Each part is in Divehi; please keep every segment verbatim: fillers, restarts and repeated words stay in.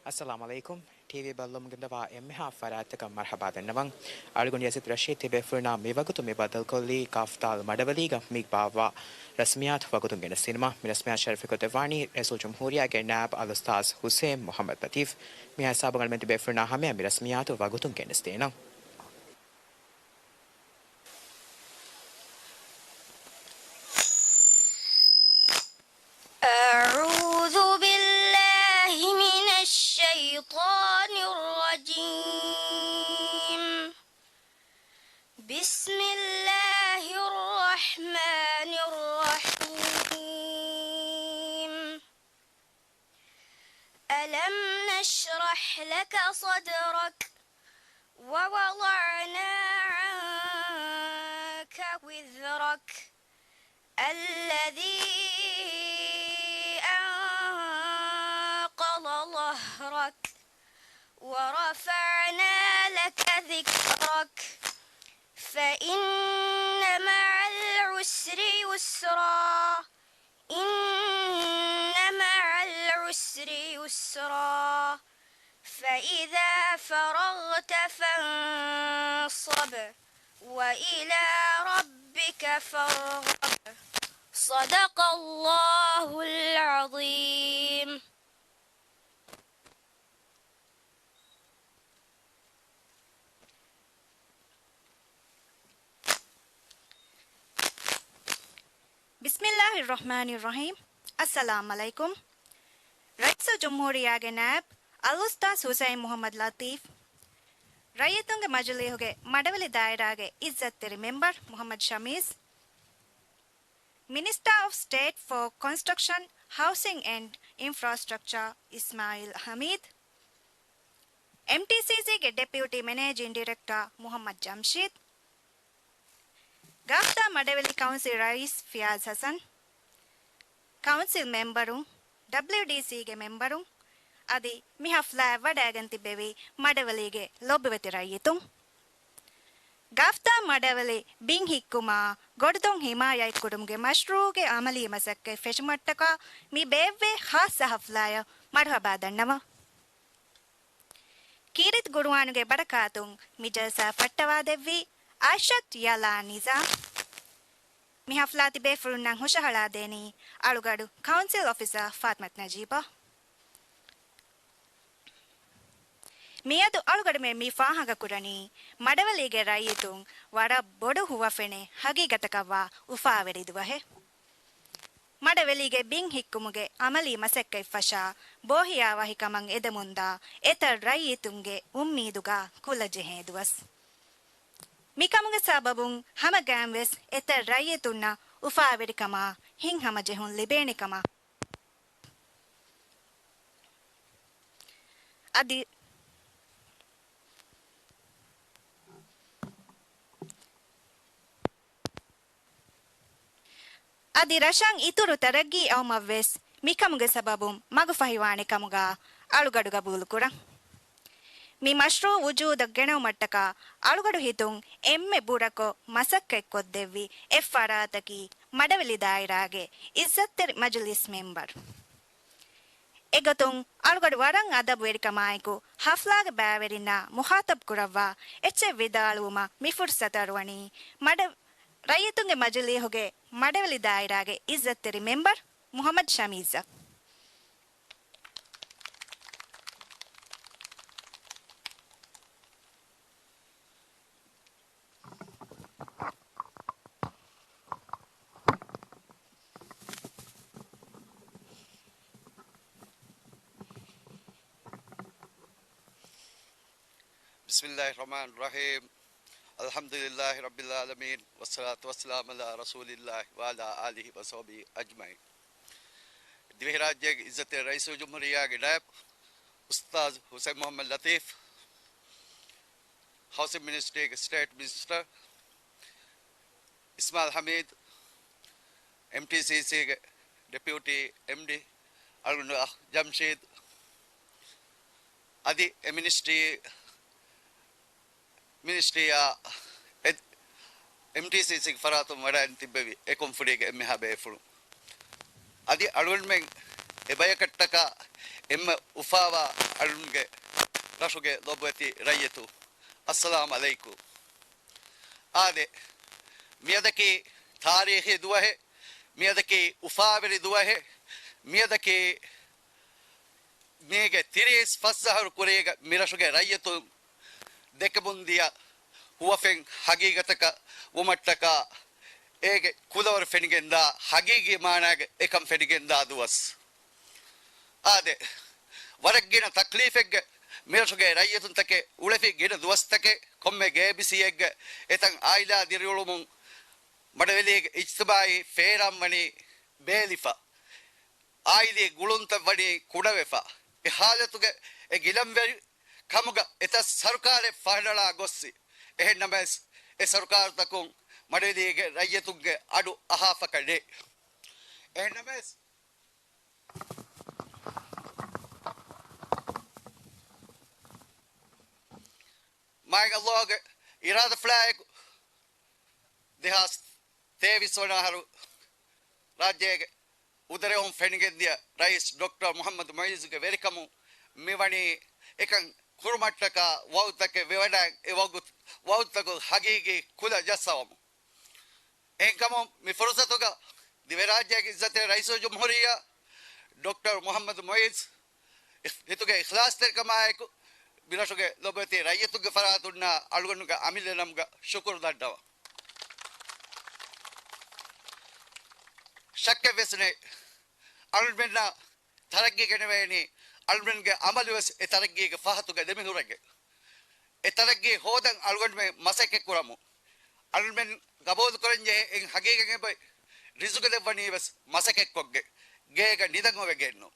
އައްސަލާމު ޢަލައިކުމް. ޓީވީ ބައްލަވަމުން ގެންދަވާ އެންމެހާ ފަރާތްތަކަށް މަރުޙަބާ ދަންނަވަން. އަޅުގަނޑު ޔަޒީދު ރަޝީދު ތިބޭފުޅުންނާ މިވަގުތު މި ބައްދަލުކޮށްލީ ކާފްތާލް މަޑަވެލީގަ މި ބާއްވާ ރަސްމިއްޔާތު ވަގުތުން ގެނެސްދިނުމަށް. މި ރަސްމިއްޔާތު ޝަރަފްކޮށްދެއްވާނީ ރައީސުލްޖުމްހޫރިއްޔާގެ ނާއިބު އަލްއުސްތާޛު ޙުސައިން މުޙައްމަދު ލަތީފް. މިހާ ހިސާބުން އަޅުގަނޑުމެން ތިބޭފުޅުންނާ ހަމަޔަށް މި ރަސްމިއްޔާތު ވަގުތުން ގެނެސްދޭނަން. أعوذ بالله من الشيطان الرجيم. بسم الله الرحمن الرحيم. ألم نشرح لك صدرك ووضعنا عنك وزرك الذي أنقض ظهرك ورفعنا لك ذكرك فإن مع العسر يسرا إن مع العسر يسرا فإذا فرغت فانصب وإلى ربك فارغب. صدق الله العظيم. ބިސްމިއްލާހިއްރަޙްމާނިއްރަޙީމް. އައްސަލާމް ޢަލައިކުމް. ރައީސުލްޖުމްހޫރިއްޔާގެ ނާއިބު އަލްއުސްތާޛު ޙުސައިން މުޙައްމަދު ލަތީފް، ރައްޔިތުންގެ މަޖިލީހުގެ މަޑަވެލި ދާއިރާގެ ޢިއްޒަތްތެރި މެމްބަރު މުޙައްމަދު ޝަމީޒް، މިނިސްޓާ އޮފް ސްޓޭޓް ފޯ ކޮންސްޓްރަކްޝަން، ހައުސިން އެންޑް އިންފްރާސްޓްރަކްޗާ އިސްމާޢީލް ޙަމީދު، އެމްޓީސީސީގެ ޑެޕިއުޓީ މެނޭޖިން ޑިރެކްޓާ މުޙައްމަދު ޖަމްޝީދު، ގާފްތާ މަޑަވެލި ކައުންސިލް ރައީސް ފިޔާޒް ޙަސަން، ކައުންސިލް މެމްބަރުން، ޑަބްލިއުޑީސީގެ މެމްބަރުން، އަދި މި ޙަފްލާއަށް ވަޑައިގެން ތިއްބެވި މަޑަވެލީގެ ލޯބިވެތި ރައްޔިތުން. ގާފްތާ މަޑަވެލި ބިން ހިއްކުމާ، ގޮޑުދޮށް ހިމާޔަތްކުރުމުގެ މަޝްރޫޢުގެ ޢަމަލީ މަސައްކަތް ފެށުމަށްޓަކާ މި ބޭއްވޭ ޚާއްޞަ ޙަފްލާއަށް މަރުޙަބާ ދަންނަވަން. ކީރިތި ޤުރުއާނުގެ ބަރަކާތުން މި ޖަލްސާ ފައްޓަވާދެއްވީ އާއިޝަތު ޔަލާ ނިޒާމް. މި ޙަފްލާ ތިބޭފުޅުންނަށް ހުށަހަޅާދޭނީ އަޅުގަޑު ކައުންސިލް އޮފިސަރ ފާތިމަތު ނަޖީބާ. މިއަދު އަޅުގަޑުމެން މި ފާހަގަކުރަނީ މަޑަވެލީގެ ރައްޔިތުން ވަރަށް ބޮޑު ހުވަފެނެއް ހަގީގަތަކަށްވާ އުފާވެރި ދުވަހެއް. މަޑަވެލީގެ ބިން ހިއްކުމުގެ ޢަމަލީ މަސައްކަތް ފަށާ ބޯހިޔާވަހިކަމަށް އެދެމުންދާ އެތައް ރައްޔިތުންގެ އުއްމީދުގަ ކުލަ ޖެހޭ ދުވަސް. މިކަމުގެ ސަބަބުން ހަމަގައިމުވެސް އެތައް ރައްޔިތުންނަށް އުފާވެރިކަމާ ހިތްހަމަޖެހުން ލިބޭނެކަމަށް އަދި، އަދި ރަށަށް އިތުރު ތަރައްގީ އައުމަށްވެސް މިކަމުގެ ސަބަބުން މަގުފަހިވާނެ ކަމުގަ އަޅުގަޑު ގަބޫލުކުރަން. މި މަޝްރޫޢު ވުޖޫދަށް ގެނައުމަށްޓަކާ އަޅުގަޑު ހިތުން އެންމެ ބުރަކޮށް މަސައްކަތްކޮށްދެއްވި އެއްފަރާތަކީ މަޑަވެލި ދާއިރާގެ ޢިއްޒަތްތެރި މަޖިލިސް މެމްބަރު. އެގޮތުން އަޅުގަޑު ވަރަށް އަދަބުވެރިކަމާއެކު ޙަފްލާގެ ބައިވެރިންނާ މުޚާޠަބު ކުރައްވާ އެއްޗެއް ވިދާޅުވުމަށް މި ފުރުޞަތު އަރުވަނީ މަޑަ-، ރައްޔިތުންގެ މަޖިލީހުގެ މަޑަވެލި ދާއިރާގެ ޢިއްޒަތްތެރި މެމްބަރު މުޙައްމަދު ޝަމީޒަށް. بسم الله الرحمن الرحيم. الحمد لله رب العالمين، والصلاة والسلام على رسول الله وعلى آله وصحبه أجمعين. ދިވެހިރާއްޖޭގެ ޢިއްޒަތްތެރި ރައީސުލްޖުމްހޫރިއްޔާގެ ނައިބު އުސްތާޛު ޙުސައިން މުޙައްމަދު ލަތީފް، ހައުސިން މިނިސްޓްރީގެ ސްޓޭޓް މިނިސްޓަރ އިސްމާޢީލް ޙަމީދު، އެމްޓީސީސީގެ ޑެޕިއުޓީ އެމްޑީ އަޅުގަނޑު ޖަމްޝީދު، އަދި އެ މިނިސްޓްރީ، މިނިސްޓްރީއާ އެ-، އެމްޓީސީސީގެ ފަރާތުން ވަޑައިގެން ތިއްބެވި އެ ކޮންފުނީގެ އެންމެހާ ބޭފުޅުން. އަދި އަޅުގަނޑުމެން އެ ބަޔަކަށްޓަކާ އެންމެ އުފާވާ އަޅުންގެ ރަށުގެ ލޮބުވެތި ރައްޔިތު، އައްސަލާމް ޢަލައިކުމް. އާދެ، މިއަދަކީ ތާރީޚީ ދުވަހެއް، މިއަދަކީ އުފާވެރި ދުވަހެއް، މިއަދަކީ މީގެ ތިރީސް ފަސް އަހަރު ކުރީގަ މިރަށުގެ ރައްޔިތުން ދެކެމުން ދިޔަ ހުވަފެން ހަގީގަތަކަށް ވުމަށްޓަކާ އޭގެ ކުލަވަރު ފެނިގެންދާ، ހަގީގީ މާނާގެ އެކަން ފެނިގެންދާ ދުވަސް. އާދެ، ވަރަށް ގިނަ ތަކްލީފެއްގެ މިރަށުގެ ރައްޔިތުންތަކެއް އުޅެފި ގިނަ ދުވަސްތަކެއް ކޮންމެ ގޭބިސީއެއްގެ އެތަން އާއިލާ ދިރިއުޅުމުން މަޑުވެލީގެ އިޖްތިމާޢީ ފޭރާން ވަނީ ބޭލިފަ. އާއިލީ ގުޅުންތައް ވަނީ ކުޑަވެފަ. އެ ހާލަތުގެ އެ ގިލަންވެރި ކަމުގަ އެތައް ސަރުކާރެއް ފަހަނަޅާ ގޮއްސި. އެހެންނަމަވެސް، އެ ސަރުކާރުތަކުން މަޑުވެލީގެ ރައްޔިތުންގެ އަޑު އަހާފަކަށް ނެތް. އެހެންނަމަވެސް، މާތް ﷲ ގެ އިރާދަފުޅާއެކު، ދެހާސް ތޭވީސް ވަނަ އަހަރު ރާއްޖޭގެ އުދަރެއުން ފެނިގެންދިޔަ ރައީސް ޑޮކްޓަރ މުޙައްމަދު މުޢިއްޒުގެ ވެރިކަމުން މިވަނީ އެކަން ކުރުމަށްޓަކާ ވައުދުތަކެއް ވެވަޑައި، އެ ވައުދު، ވައުދުތަކުން ހަގީގީ ކުލަ ޖައްސަވަމުން. އެހެންކަމުން މި ފުރުސަތުގަ ދިވެހިރާއްޖޭގެ އިއްޒަތްތެރި ރައީސުލްޖުމްހޫރިއްޔާ ޑޮކްޓަރ މުޙައްމަދު މުޢިއްޒު ހިތުގެ އިޚްލާޞްތެރިކަމާއެކު، މިރަށުގެ ލޮބުވެތި ރައްޔިތުންގެ ފަރާތުންނާ އަޅުގަނޑުގެ އަމިއްލަ ނަމުގަ ޝުކުރު ދަންނަވަން. ޝައްކެއްވެސް ނެތް، އަޅުގަނޑުމެންނަށް ތަރައްގީ ގެނެވޭނީ، އަޅުގަނޑުގެ އަމަލުވެސް އެ ތަރައްގީގެ ފަހަތުގަ ދެމިހުރެގެން. އެ ތަރައްގީ ހޯދަން އަޅުގަނޑުމެން މަސައްކަތް ކުރަމު. އަޅުގަނޑުމެން ގަބޫލުކުރަންޖެހޭ އެއް ހަގީގަތް އެބައި ރިޒުގު ދެއްވަނީވެސް މަސައްކަތްކޮށްގެން، ގޭގަ ނިދަން އޮވެގެންނު.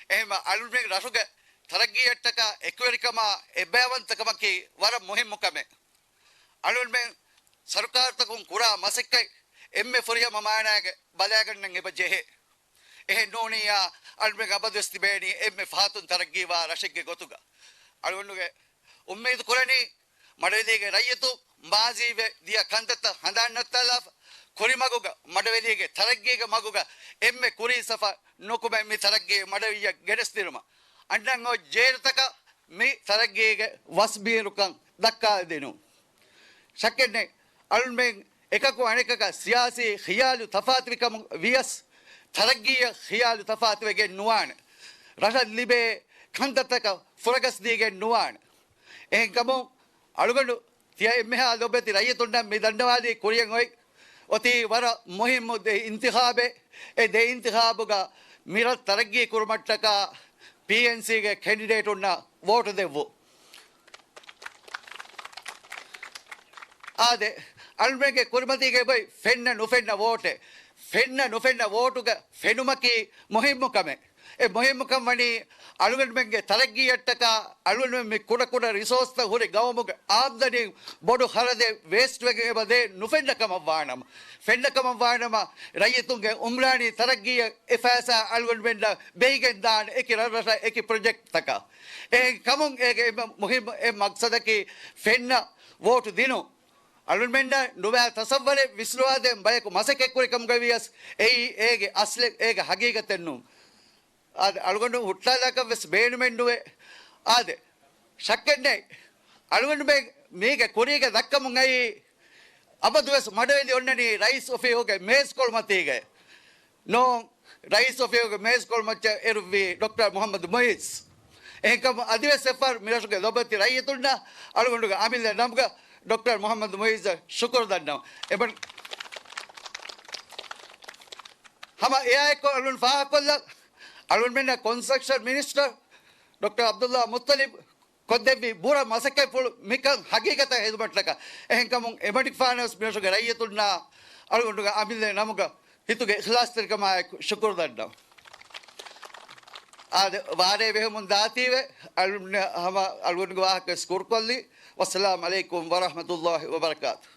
އެހެންމަ އަޅުގަނޑުމެން ރަށުގެ ތަރައްގީއަށްޓަކާ އެކުވެރިކަމާ އެއްބަޔަވަންތަކަމަކީ ވަރަށް މުހިއްމު ކަމެއް. އަޅުގަނޑުމެން ސަރުކާރުތަކުން ކުރާ މަސައްކަތް އެންމެ ފުރިހަމަ މާނާގެ ބަލައިގަންނަން އެބަ ޖެހޭ. އެހެން ނޫނިއްޔާ، އަޅުގަނޑުމެން އަބަދުވެސް ތިބޭނީ އެންމެ ފަހަތުން ތަރައްގީވާ ރަށެއްގެ ގޮތުގަ. އަޅުގަނޑުގެ އުއްމީދު ކުރަނީ، މަޑުވެލީގެ ރައްޔިތު މާޒީވެ ދިޔަ ކަންތައްތައް ހަނދާން ނައްތާލާފަ، ކުރިމަގުގަ މަޑުވެލީގެ ތަރައްގީގެ މަގުގަ އެންމެ ކުރީ ސަފަ ނުކުމެ މި ތަރައްގީ މަޑުވިއްޔަށް ގެނެސްދިނުމަށް، އަންނަން އޮތް ޖޭރުތަކަށް މި ތަރައްގީގެ ވަސްބީރުކަން ދައްކާދިނުން. ޝައްކެއްނެތް، އަޅުމެން އެކަކު އަނެކަކަށް ސިޔާސީ ޚިޔާލު ތަފާތުވިކަމުން ވިޔަސް، ތަރައްގީއަށް ޚިޔާލު ތަފާތުވެގެން ނުވާނެ. ރަށަށް ލިބޭ ކަންތައްތަކަށް ފުރަގަސްދީގެން ނުވާނެ. އެހެންކަމުން، އަޅުގަނޑު ތިޔަ އެންމެހާ ލޮބުވެތި ރައްޔިތުންނަށް މި ދަންނަވާލީ ކުރިއަށް އޮތް އޮތީ ވަރަށް މުހިއްމު ދެ އިންތިޚާބެއް. އެ ދެ އިންތިޚާބުގަ މި ރަށް ތަރައްގީ ކުރުމަށްޓަކާ ޕީއެންސީގެ ކެންޑިޑޭޓުންނަށް ވޯޓު ދެއްވުން. އާދެ، އަޅުމެންގެ ކުރިމަތީގައި އޮތް ފެންނަ ނުފެންނަ ވޯޓެއް. ފެންނަ ނުފެންނަ ވޯޓުގަ ފެނުމަކީ މުހިއްމު ކަމެއް. އެ މުހިއްމުކަން ވަނީ އަޅުގަނޑުމެންގެ ތަރައްގީއަށްޓަކާ އަޅުގަނޑުމެން މި ކުޑަކުޑަ ރިސޯސްތައް ހުރި ގައުމުގެ އާމްދަނީ ބޮޑު ޚަރަދެއް ވޭސްޓްވެގެން އެބަ ދޭ ނުފެންނަ ކަމަށް ވާނަމަ، ފެންނަ ކަމަށް ވާނަމަ، ރައްޔިތުންގެ އުމްރާނީ ތަރައްގީއަށް އެ ފައިސާ އަޅުގަނޑުމެންނަށް ބެހިގެން ދާނެ އެކި ރަށްރަށަށް އެކި ޕްރޮޖެކްޓްތަކަށް. އެހެން ކަމުން އޭގެ އެންމެ މުހިއްމު އެއް މަގްސަދަކީ ފެންނަ ވޯޓު ދިނުން. އަޅުގަނޑުމެންނަށް ނުބައި ތަސައްވަރެއް ވިސްނުވާދޭން ބަޔަކު މަސައްކަތްކުރި ކަމުގައި ވިޔަސް، އެއީ އޭގެ އަސްލެއް، އޭގެ ހަގީގަތެއް ނޫން. އާދެ، އަޅުގަނޑު ހުއްޓާލާކަށް ވެސް ބޭނުމެއް ނުވޭ. އާދެ، ޝައްކެއް ނެތް. އަޅުގަނޑުމެން މީގެ ކުރީގަ ދައްކަމުން އައީ، އަބަދުވެސް މަޑުވެލި އޮންނަނީ ރައީސް އޮފީހުގެ މޭޒްކޮޅުމަތީގައި ނޫން. ރައީސް އޮފީހުގެ މޭޒްކޮޅުމައްޗަށް އެރުއްވީ ޑޮކްޓަރ މުޙައްމަދު މުޢިއްޒު. އެހެންކަމުން އަދިވެސް އެއްފަހަރު މިރަށުގެ ލޮބުވެތި ރައްޔިތުންނަށް އަޅުގަނޑުގެ އަމިއްލަ ނަމުގަ ޑޮކްޓަރ މުޙައްމަދު މުޢިއްޒަށް ޝުކުރު ދަންނަވަން. އެބަ-، ހަމަ އެއާއެކު އަޅުން ފާހަގަކޮށްލަން، އަޅުންމެންނަށް ކޮންސްޓްރަކްޝަން މިނިސްޓަރ ޑޮކްޓަރ ޢަބްދުﷲ މުއްޠަލިބް ކޮށްދެއްވި ބުރަ މަސައްކަތްޕުޅު މިކަން ހަގީގަތަށް ހެދުމަށްޓަކާ. އެހެންކަމުން އެމަނިކުފާނަށް ވެސް މިރަށުގެ ރައްޔިތުންނާ އަޅުގަނޑުގެ އަމިއްލަ ނަމުގަ ހިތުގެ އިޚްލާޞްތެރިކަމާއެކު ޝުކުރު ދަންނަވަން. އާދެ، ވާރޭ ބެހެމުން ދާތީވެ، އަޅުން ހަމަ އަޅުގަނޑުގެ ވާހަކަ ވެސް ކުރުކޮށްލީ. ވައްސަލާމް ޢަލައިކުމް ވަރަޙްމަތުﷲ ވަބަރަކާތު.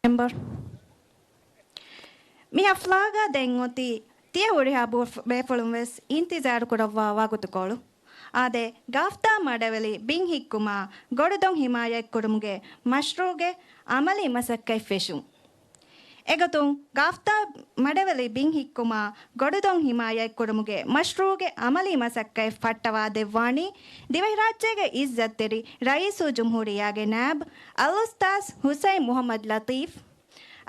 މެމްބަރު. މި ހަފްލާގަ ދެން އޮތީ ތިޔަ ހުރިހާ ބޭފުޅުން ވެސް އިންތިޒާރު ކުރައްވާ ވަގުތުކޮޅު. އާދެ، ގާފްތާ މަޑެވެލި ބިން ހިއްކުމާ ގޮޑުދޮން ހިމާޔަތްކުރުމުގެ މަޝްރޫޢުގެ އަމަލީ މަސައްކަތް ފެށުން. އެގޮތުން، ގާފްތާ މަޑެވެލި ބިން ހިއްކުމާ ގޮޑުދޮން ހިމާޔަތްކުރުމުގެ މަޝްރޫޢުގެ އަމަލީ މަސައްކަތް ފައްޓަވާދެއްވާނީ، ދިވެހިރާއްޖޭގެ އިއްޒަތްތެރި ރައީސުލްޖުމްހޫރިއްޔާގެ ނާއިބު އަލްއުސްތާޛް ޙުސައިން މުޙައްމަދު ލަޠީފް.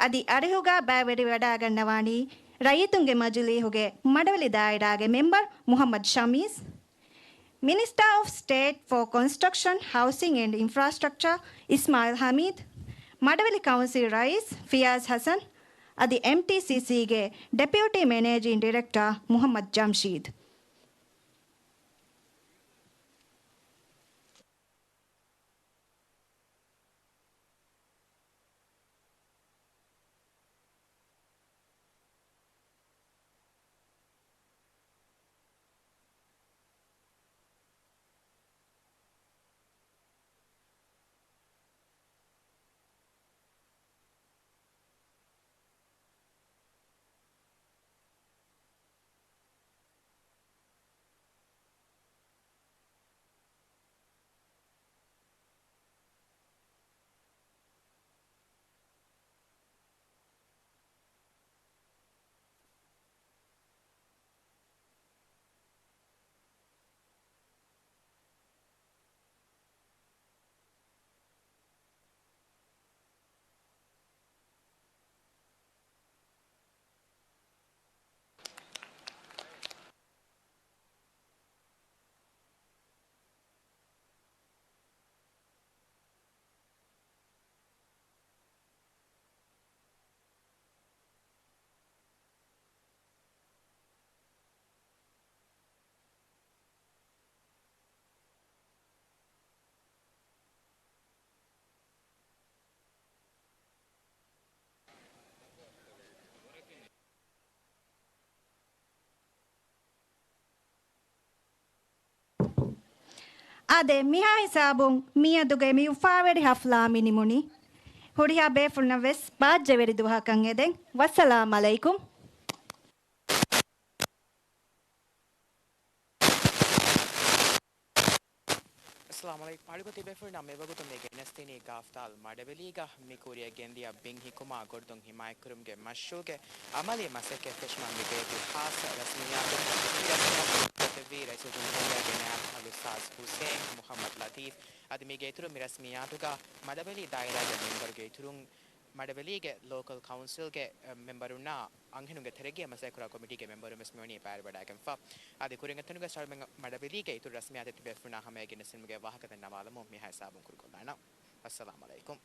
އަދި އަރިހުގަ ބައިވެރިވެވަޑައިގަންނަވާނީ، ރައްޔިތުންގެ މަޖިލީހުގެ މަޑެވެލި ދާއިރާގެ މެމްބަރު މުޙައްމަދު ޝަމީސް، މިނިސްޓާ އޮފް ސްޓޭޓް ފޯ ކޮންސްޓްރަކްޝަން، ހައުސިން އެންޑް އިންފްރާސްޓްރަކްޗާ އިސްމާޢީލް ހަމީދު، މަޑެވެލި ކައުންސިލް ރައީސް ފިޔާޒް ޙަސަން، އަދި އެމްޓީސީސީގެ ޑެޕިއުޓީ މެނޭޖިން ޑިރެކްޓާ މުޙައްމަދު ޖަމްޝީދު. އާދެ، މިހާ ހިސާބުން މިއަދުގެ މި އުފާވެރި ހަފްލާ މި ނިމުނީ. ހުރިހާ ބޭފުޅުންނަށް ވެސް ބާއްޖަވެރި ދުވަހަކަށް އެދެން. ވައްސަލާމް އަލައިކުމް. އައްސަލާމު ޢަލައިކުމް. އަޅުގަނޑު ތިބޭފުޅުންނަށް މިވަގުތު މި ގެނެސްދިނީ ގާފްތާލް މަޑެވެލީގަ މި ކުރިއަށް ގެންދިޔަ ބިން ހިއްކުމާ ގޮޑުދޮން ހިމާޔަތްކުރުމުގެ މަޝްރޫޢުގެ އަމަލީ މަސައްކަތް ފެށުމަށް މި ގެއެއް ހާއްސަ ރަސްމިއްޔާތު. މި ރަސްމިއްޔާތު ދެއްވީ ރައީސުލްޖުމްހޫރިއްޔާގެ ނާއިބު އަލްއުސްތާޛް ޙުސައިން މުޙައްމަދު ލަޠީފް. އަދި މީގެ އިތުރުން މި ރަސްމިއްޔާތުގަ މަޑެވެލި ދާއިރާގެ މެމްބަރުގެ އިތުރުން، މަޑެވެލީގެ ލޯކަލް ކައުންސިލްގެ، އެ، މެމްބަރުންނާ އަންހެނުންގެ ތެރެގިޔަ މަސައްކަތްކުރާ ކޮމިޓީގެ މެމްބަރުން ވެސް މިވަނީ ބައިވެރިވެވަޑައިގެންފަ. އަދި ކުރިން އެތަނުގަ ސަރުމެ މަޑެވެލީގެ އިތުރު ރަސްމިއްޔާތެއް ތިބޭފުޅުންނާ ހަމަޔަށް ގެނެސްދިނުމުގެ ވާހަކަ ދަންނަވާލަމުން މިހާ ހިސާބުން ކުރުކޮށްލާނަން. އައްސަލާމު ޢަލައިކުމް.